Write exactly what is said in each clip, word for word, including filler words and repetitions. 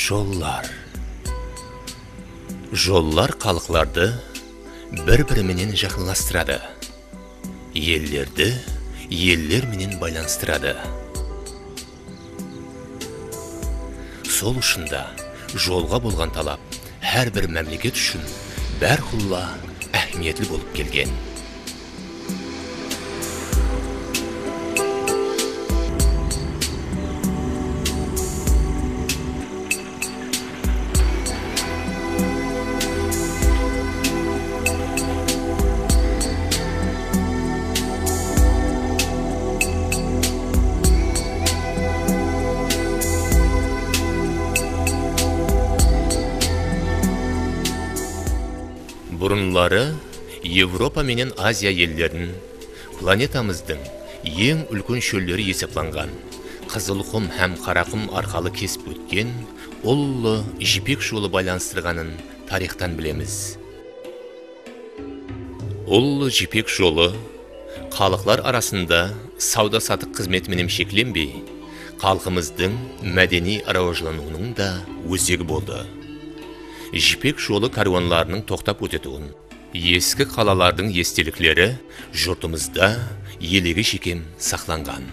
Jollar. Jollar xalıqlardı bir-biri menen jaqınlastıradı. Ellerdi eller menen baylanıstıradı. Sol ushın da jolǵa bolǵan talap hár bir mámleket ushın bárqulla áhmiyetli bolıp kelgen. Burınları Evropa menen Aziya ellerin planetamızdıń eń úlken shólleri esaplanǵan Qızılqum hám Qaraqum arqalı kesip ótken ullı Jipek jolı baylanıstırǵanın tariyxtan bilemiz. Ullı Jipek jolı xalıqlar arasında sawda-satıq xızmeti menen sheklenbey, xalqımızdıń mádeniy rawajlanıwınıń da ózegi boldı. Jipek jolı kárwanlarınıń toqtap ótetuǵın eski qalalardıń estelikleri jurtımızda elege shekem saqlanǵan.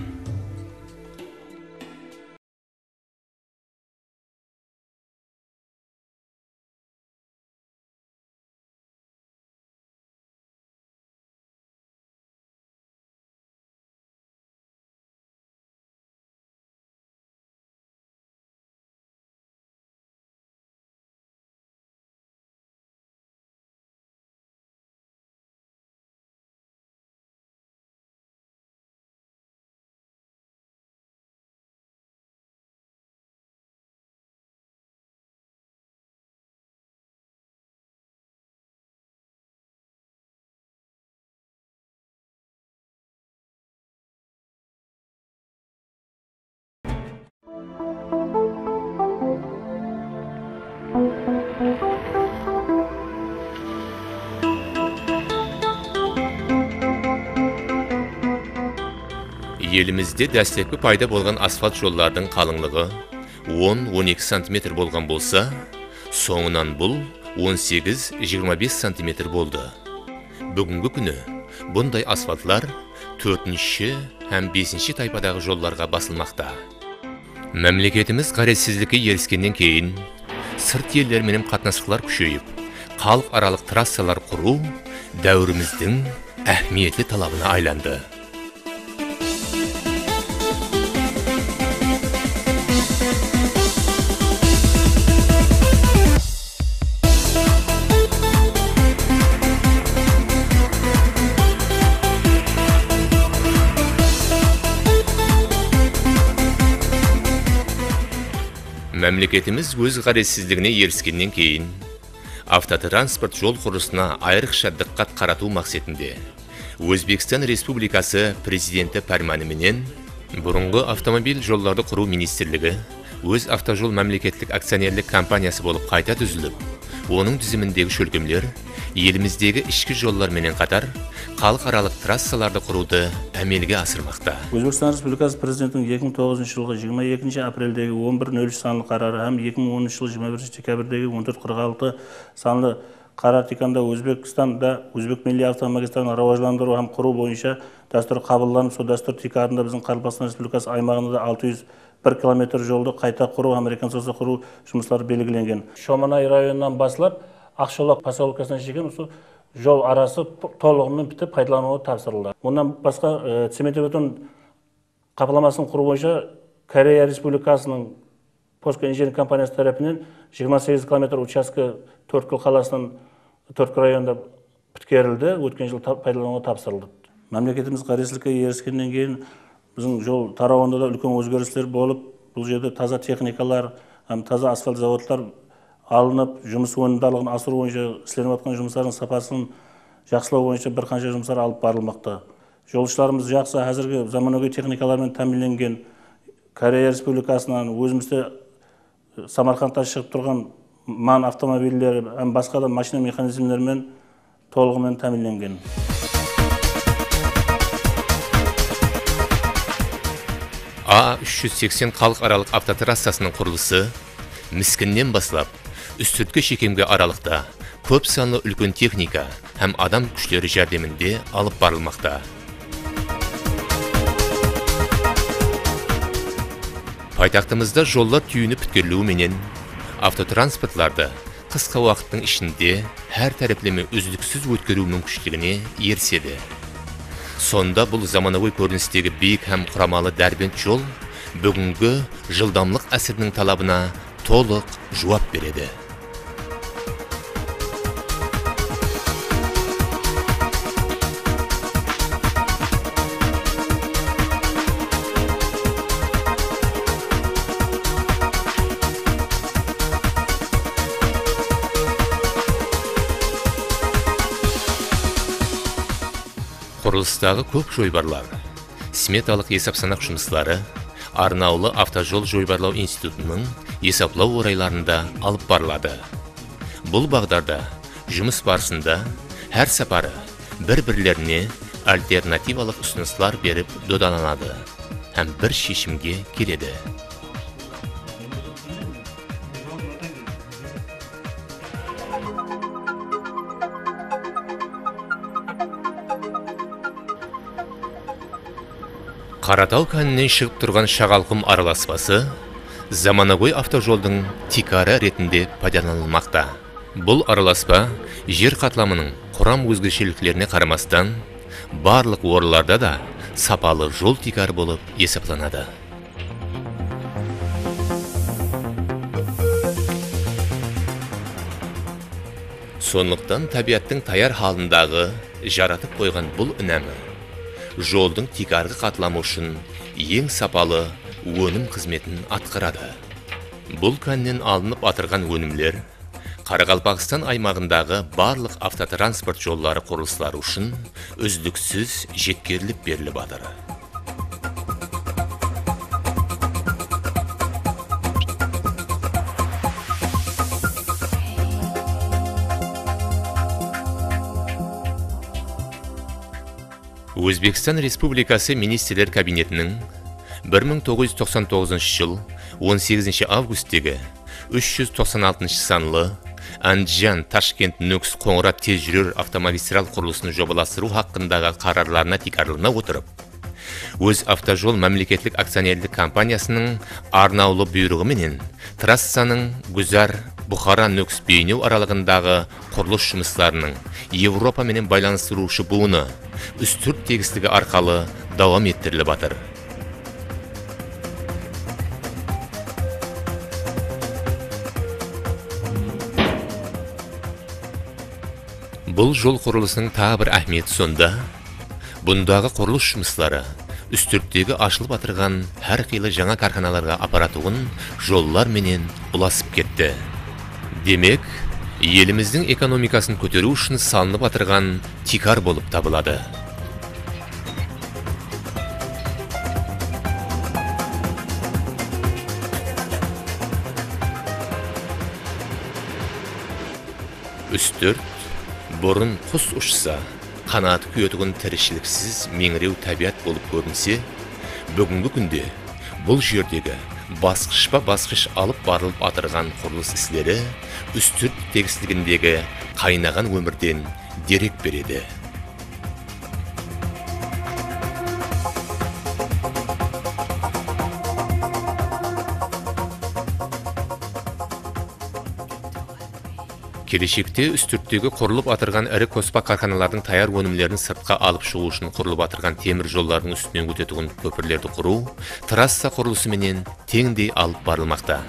Elimizde dáslepki payda bolǵan asfalt jollardıń qalıńlıǵı on, on eki santimetr bolǵan bolsa, sońınan bul on segiz, jigirma bes santimetr boldı. Búgingi kúni bunday asfaltlar tórtinshi hám besinshi taypadaǵı jollarǵa basılmaqta. Mámleketimiz ǵárezsizlikke eriskennen keyin, sırt eller menen qatnasıqlar kúsheyip, xalıq aralıq trassalar qurıw dáwirimizdiń áhmiyetli talabına aylandı. Mámleketimiz óz ǵárezsizligine eriskennen keyin, avtotransport jol qurılısına ayrıqsha dıqqat qaratıw maqsetinde, Ózbekstan Respublikası Prezidenti pármanı menen burınǵı Avtomobil jollardı qurıw ministrligi óz Avtojol mámleketlik akcionerlik kompaniyası bolıp qayta dúzilip, onıń dizimindegi shólkemler elimizdegi ishki jollar menen qatar xalıq aralıq trassalardı qurıwdı ámelge asırmaqta. Ózbekstan Respublikası Prezidentiniń eki mıń toǵızınshı jılǵı jigirma ekinshi apreldegi on bir nol úsh sanlı qararı hám eki mıń onınshı jıl jigirma birinshi dekabrdegi on tórt qırq altı sanlı qarar tiykarında Ózbekstanda Ózbek milliy avtomagistralın rawajlandırıw hám qurıw boyınsha dástúr qabıllanıp, sol dástúr tiykarında biziń Qaraqalpaqstan Respublikası aymaǵında da altı júz bir kilometr joldı qayta qurıw hám rekonstrukciya qurıw jumısları belgilengen. Shomanay rayonınan baslap Aqsholaq posyolkasına shekem usı jol arası tolıǵınan pitip paydalanıwǵa tapsırıldı. Onnan basqa, e, cementobeton qaplamasın qurıw boyınsha Koreya Respublikasınıń Posko injiniring kompaniyası tárepinen jigirma segiz kilometr uchastka Tórtkúl qalasınan Tórtkúl rayonında pitkerildi, ótken jıl ta-, paydalanıwǵa tapsırıldı. Mámleketimiz ǵárezsizlikke eriskennen keyin biziń jol tarawında da úlken ózgerisler bolıp, bul jerde taza texnikalar hám taza asfalt zavodlar alınıp, jumıs ónimdarlıǵın asırıw boyınsha islenip atqan jumıslardıń sapasın jaqsılaw boyınsha bir qansha jumıslar alıp barılmaqta. Jol ishlarımız jaqsı, házirgi zamanagóy texnikalar menen támiyinlengen. Koreya Respublikasınan, ózimizde Samarqandtan shıǵıp turǵan MAN avtomobilleri hám basqa da mashina mexanizmleri menen tolıǵı menen támiyinlengen. A úsh júz seksen xalıq aralıq avtotrassasınıń qurılısı Miskinnen baslap Ústirtke shekemgi aralıqta kóp sanlı úlken texnika hám adam kúshleri járdeminde alıp barılmaqta. Paytaxtımızda jollar túyinip pitkeriliwi menen avtotransportlardı qısqa waqıttıń ishinde hár tárepleme úzliksiz ótkeriw múmkinshiligine erisedi. Sonda bul zamanagóy kórinistegi biyik hám quramalı Dárbent jol búgingi jıldamlıq ásiriniń talabına tolıq juwap beredi. Qurılıstaǵı kóp joybarlar, smetalıq esap-sanaq jumısları Arnawlı avtojol joybarlaw institutınıń esaplaw oraylarında alıp barıladı. Bul baǵdarda jumıs barısında hár saparı bir-birlerine alternativalıq usınıslar berip dodalanadı hám bir sheshimge keledi. Qarataw káninen shıǵıp turǵan Shaǵalqum aralaspası zamanagóy avtojoldıń tiykarı retinde paydalanılmaqta. Bul aralaspa jer qatlamınıń quram ózgesheliklerine qaramastan, barlıq orınlarda da sapalı jol tiykarı bolıp esaplanadı. Sonlıqtan tábiyattıń tayar halındaǵı jaratıp qoyǵan bul inamı joldıń tiykarǵı qatlamı ushın eń sapalı ónim xızmetin atqaradı. Bul kánnen alınıp atırǵan ónimler Qaraqalpaqstan aymaǵındaǵı barlıq avtotransport jolları qurılısları ushın úzliksiz jetkerilip berilip atır. Ózbekstan Respublikası Ministrler Kabinetiniń bir mıń toǵız júz toqsan toǵızınshı jıl on segizinshi avgusttegi úsh júz toqsan altınshı sanlı Ándijan, Tashkent, Nókis, Qońırat tez júrer avtomagistral qurılısın jobalastırıw haqqındaǵı qararlarına tiykarlana otırıp, Ózavtojol mámleketlik akcionerlik kompaniyasınıń arnawlı buyrıǵı menen trassanıń Gúzar, Buxara, Nókis, Beynew aralıǵındaǵı qurılıs jumıslarınıń Evropa menen baylanıstırıwshı buwını Ústirt tegisligi arqalı dawam ettirilip atır. Bul jol qurılısınıń taǵı bir áhmiyeti sonda, bundaǵı qurılıs jumısları Ústirttegi ashılıp atırǵan hár qıylı jańa kárxanalarǵa aparatuǵın jollar menen ulasıp ketti. Demek, elimizdiń ekonomikasın kóteriw ushın salınıp atırǵan tiykar bolıp tabıladı. Ústirt burın qus ushsa, qanatı kúyetuǵın tirishiliksiz meńirew tábiyat bolıp kórinse, búgingi kúnde bul jerdegi basqıshpa-basqısh alıp barılıp atırǵan qurılıs isleri Ústirt tegisligindegi qaynaǵan ómirden derek beredi. Keleshekte Ústirttegi qurılıp atırǵan iri kospa kárxanalardıń tayar ónimlerin sırtqa alıp shıǵıw ushın qurılıp atırǵan temir jollardıń ústinen ótetuǵın kópirlerdi qurıw trassa qurılısı menen teńdey alıp barılmaqta.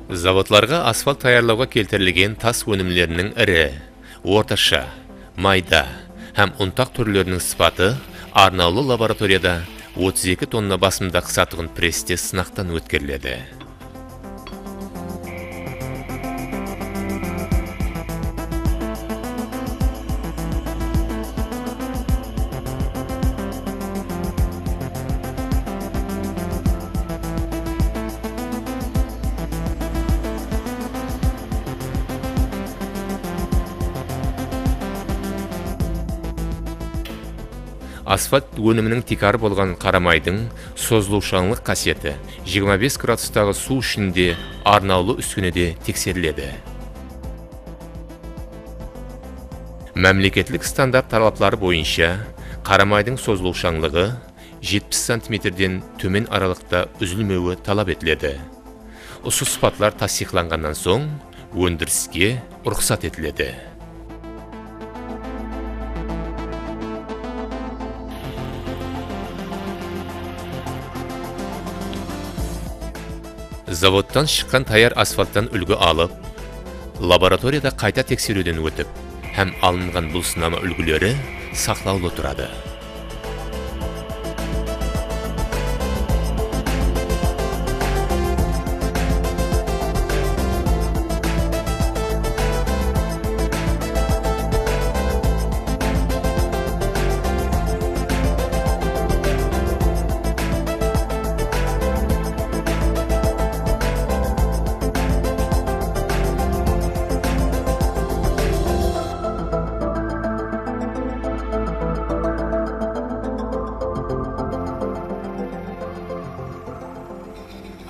Zavodlarǵa asfalt tayarlawǵa keltirilgen tas ónimleriniń iri, ortasha, mayda hám untaq túrleriniń sıpatı arnawlı laboratoriyada otız eki tonna basımda qısatuǵın presste sınaqtan ótkeriledi. Asfalt óniminiń tiykarı bolǵan qaramaydıń sozılıwshańlıq qásiyeti jigirma bes gradustaǵı suw ishinde arnawlı úskenede tekseriledi. Mámleketlik standart talapları boyınsha qaramaydıń sozılıwshańlıǵı jetpis santimetrden tómen aralıqta úzilmewi talap etiledi. Usı sıpatlar tastıyıqlanǵannan soń, óndiriske ruxsat etiledi. Zavodtan shıqqan tayar asfalttan úlgi alıp, laboratoriyada qayta tekseriwden ótip hám alınǵan bul sınama úlgileri saqlawlı turadı.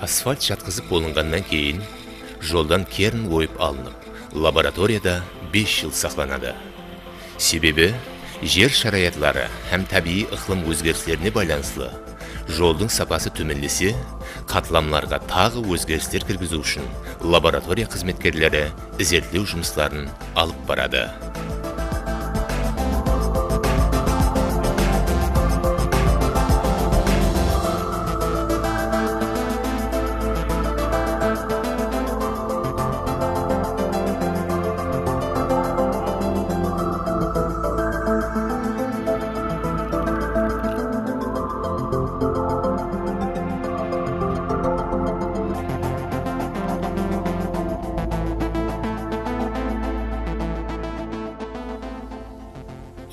Asfalt jatqızıp bolınǵannan keyin, joldan kern oyıp alınıp, laboratoriyada bes jıl saqlanadı. Sebebi, jer sharayatları hám tábiyiy ıqlım ózgerislerine baylanıslı, joldıń sapası tómenlese, qatlamlarǵa taǵı ózgerisler kirgiziw ushın laboratoriya xızmetkerleri izertlew jumısların alıp baradı.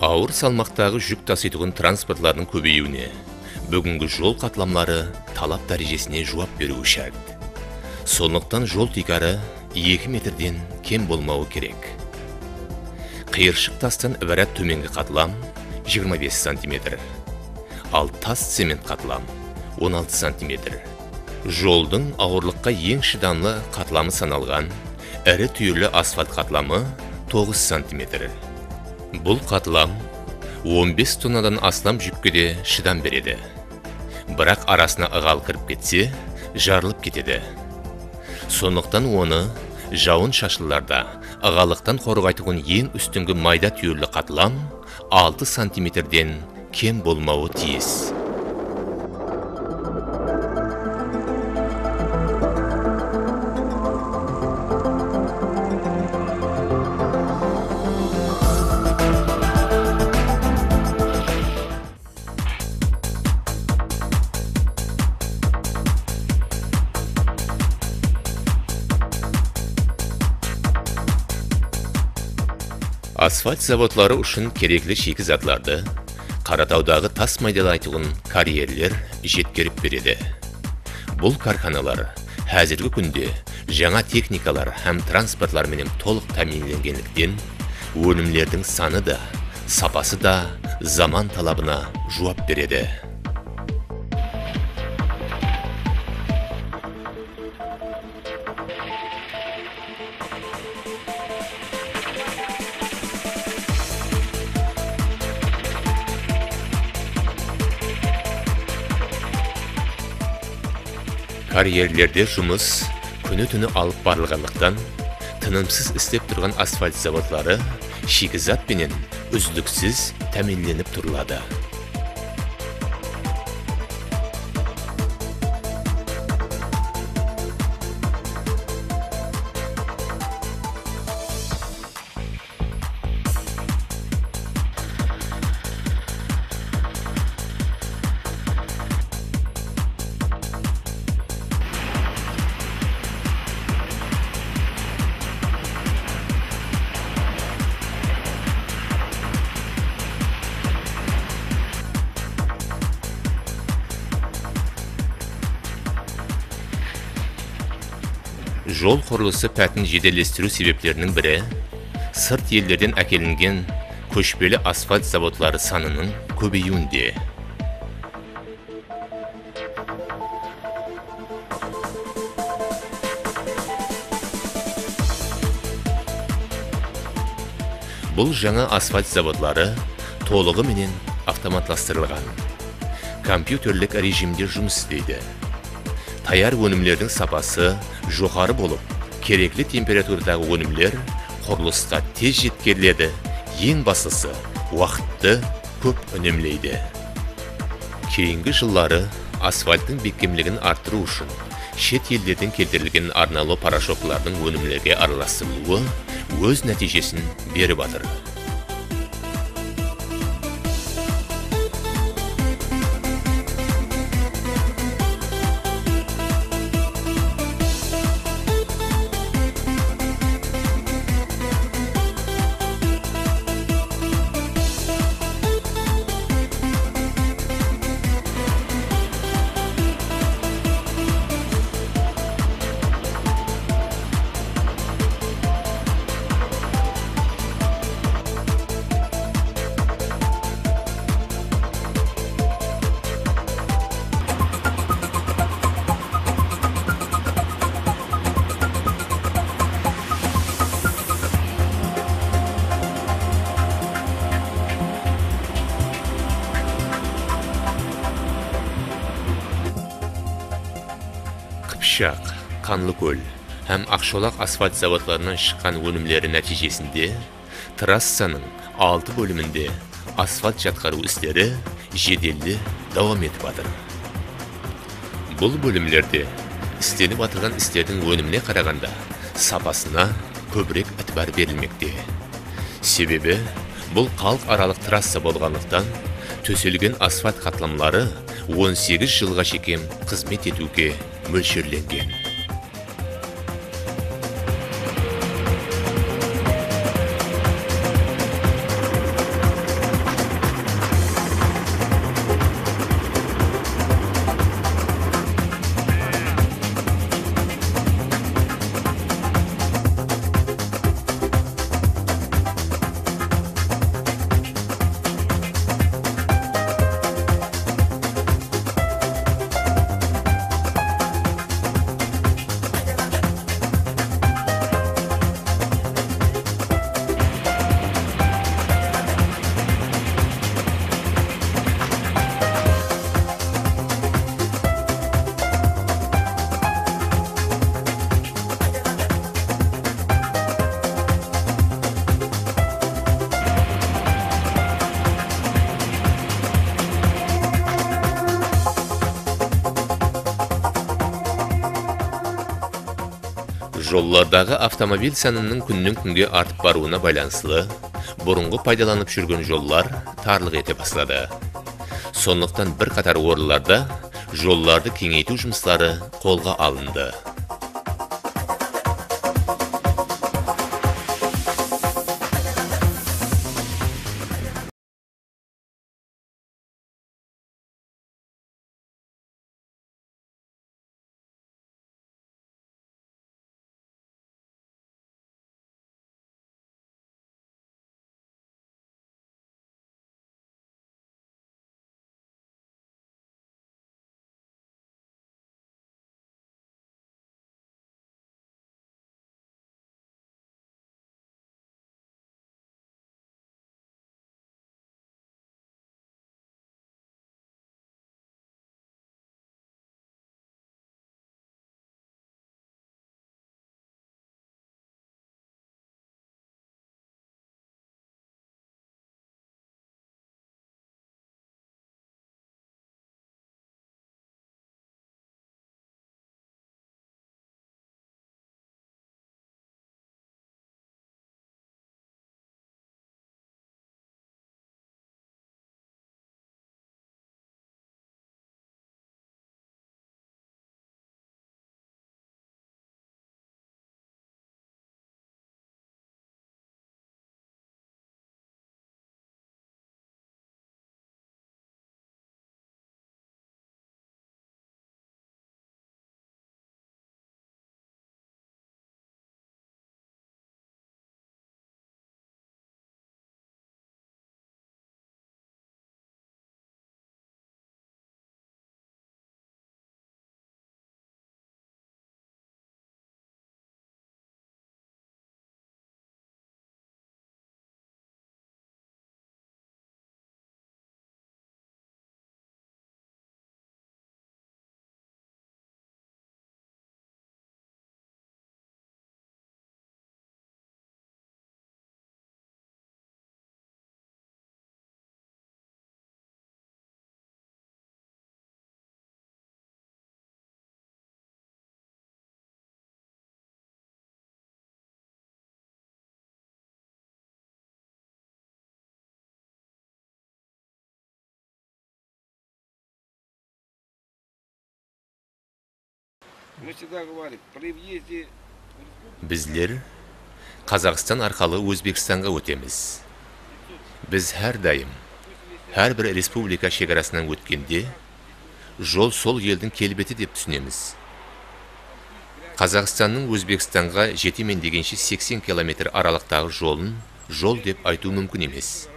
Awır salmaqtaǵı júk tasıytuǵın transportlardıń kóbeyiwine búgingi jol qatlamları talap dárejesine juwap beriwi shárt. Sonlıqtan jol tiykarı eki metrden kem bolmawı kerek. Qıyırshıq tastan ibarat tómengi qatlam jigirma bes santimetr, al tas cement qatlam on altı santimetr. Joldıń awırlıqqa eń shıdamlı qatlamı sanalǵan iri túyirli asfalt qatlamı toǵız santimetr. Bul qatlam on bes tonnadan aslam júkke de shıdam beredi. Biraq arasına ıǵal kirip ketse, jarılıp ketedi. Sonlıqtan onı jawın-shashınlarda ıǵallıqtan qorǵaytuǵın eń ústingi mayda túyirli qatlam altı santimetrden kem bolmawı tiyis. Asfalt zavodları ushın kerekli shiyki zatlardı Qaratawdaǵı tas maydalaytuǵın karyerler jetkerip beredi. Bul kárxanalar házirgi kúnde jańa texnikalar hám transportlar menen tolıq támiyinlengenlikten, ónimlerdiń sanı da, sapası da zaman talabına juwap beredi. Karyerlerde jumıs kúni-túni alıp barılǵanlıqtan, tınımsız islep turǵan asfalt zavodları shiyki zat penen úzliksiz támiyinlenip turıladı. Jol qurılısı pátin jedellestiriw sebepleriniń biri, sırt ellerden ákelingen kóshpeli asfalt zavodları sanınıń kóbeyiwinde. Bul jańa asfalt zavodları tolıǵı menen avtomatlastırılǵan. Kompyuterlik rejimde jumıs isleydi. Tayar ónimlerdiń sapası joqarı bolıp, kerekli temperaturadaǵı ónimler qurılısqa tez jetkeriledi, eń baslısı, waqıttı kóp únemleydi. Keyingi jılları asfalttıń bekkemligin arttırıw ushın shet ellerden keltirilgen arnawlı poroshoklardıń ónimlerge aralastırılıwı óz nátiyjesin berip atır. Qıpshaq, Qanlıkól hám Aqsholaq asfalt zavodlarınan shıqqan ónimleri nátiyjesinde trassanıń altı bóliminde asfalt jatqarıw isleri jedelli dawam etip atır. Bul bólimlerde islenip atırǵan islerdiń ónimine qaraǵanda sapasına kóbirek itibar berilmekte. Sebebi, bul xalıq aralıq trassa bolǵanlıqtan, tóselgen asfalt qatlamları on segiz jılǵa shekem xızmet etiwge mólsherlengen. Jollardaǵı avtomobil sanınıń kúnnen-kúnge artıp barıwına baylanıslı, burınǵı paydalanıp júrgen jollar tarlıq ete basladı. Sonlıqtan bir qatar orınlarda jollardı keńeytiw jumısları qolǵa alındı. Мы всегда говорим, при въезде в республику Bizler Qazaqstan arqalı Ózbekstanǵa ótemiz. Biz hár dayım, hár bir respublika shegarasınan ótkende, jol sol eldiń kelbeti dep túsinemiz. Qazaqstannıń Ózbekstanǵa jetemen degenshe seksen kilometr aralıqtaǵı jolın jol dep aytıw múmkin emes.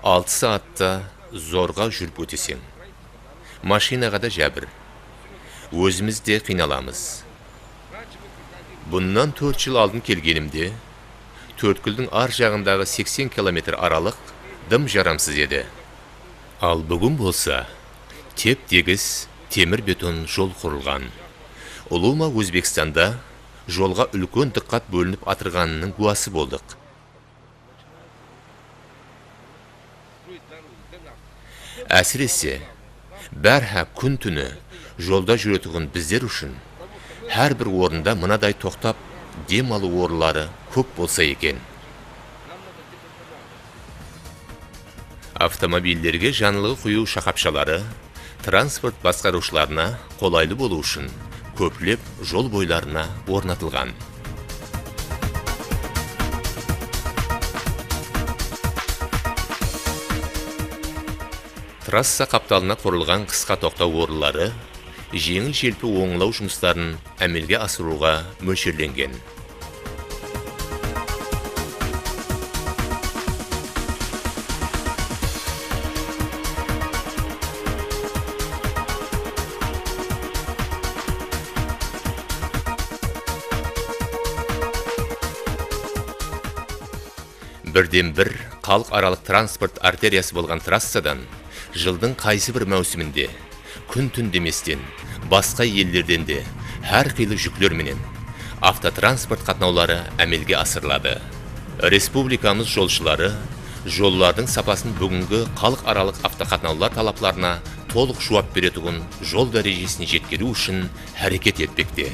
Altı saatta zorǵa júrip óteseń. Mashinaǵa da jábir. Ózimiz de qıynalamız. Bunnan tórt jıl aldın kelgenimde, Tórtkúldiń ar jaǵındaǵı seksen kilometr aralıq dım jaramsız edi. Al búgin bolsa tep-tegis temir-beton jol qurılǵan. Ulıwma Ózbekstanda jolǵa úlken dıqqat bólinip atırǵanınıń gúwası boldıq. Ásirese, bárhá kún-túni jolda júretuǵın bizler ushın hár bir orında mınaday toqtap dem alıw orınları kóp bolsa eken. Avtomobillerge janılǵı quyıw shaqapshaları transport basqarıwshılarına qolaylı bolıw ushın kóplep jol boylarına ornatılǵan. Trassa qaptalına qurılǵan qısqa toqtaw orınları jeńil-jelpi ońlaw jumısların ámelge asırıwǵa mólsherlengen. Birden-bir xalıq aralıq transport arteriyası bolǵan trassadan jıldıń qaysı bir máwsiminde kún-tún demesten, basqa ellerden de hár qıylı júkler menen avtotransport qatnawları ámelge asırıladı. Respublikamız jolshıları jollardıń sapasın búgingi xalıq aralıq avtoqatnawlar talaplarına tolıq juwap beretuǵın jol dárejesine jetkeriw ushın háreket etpekte.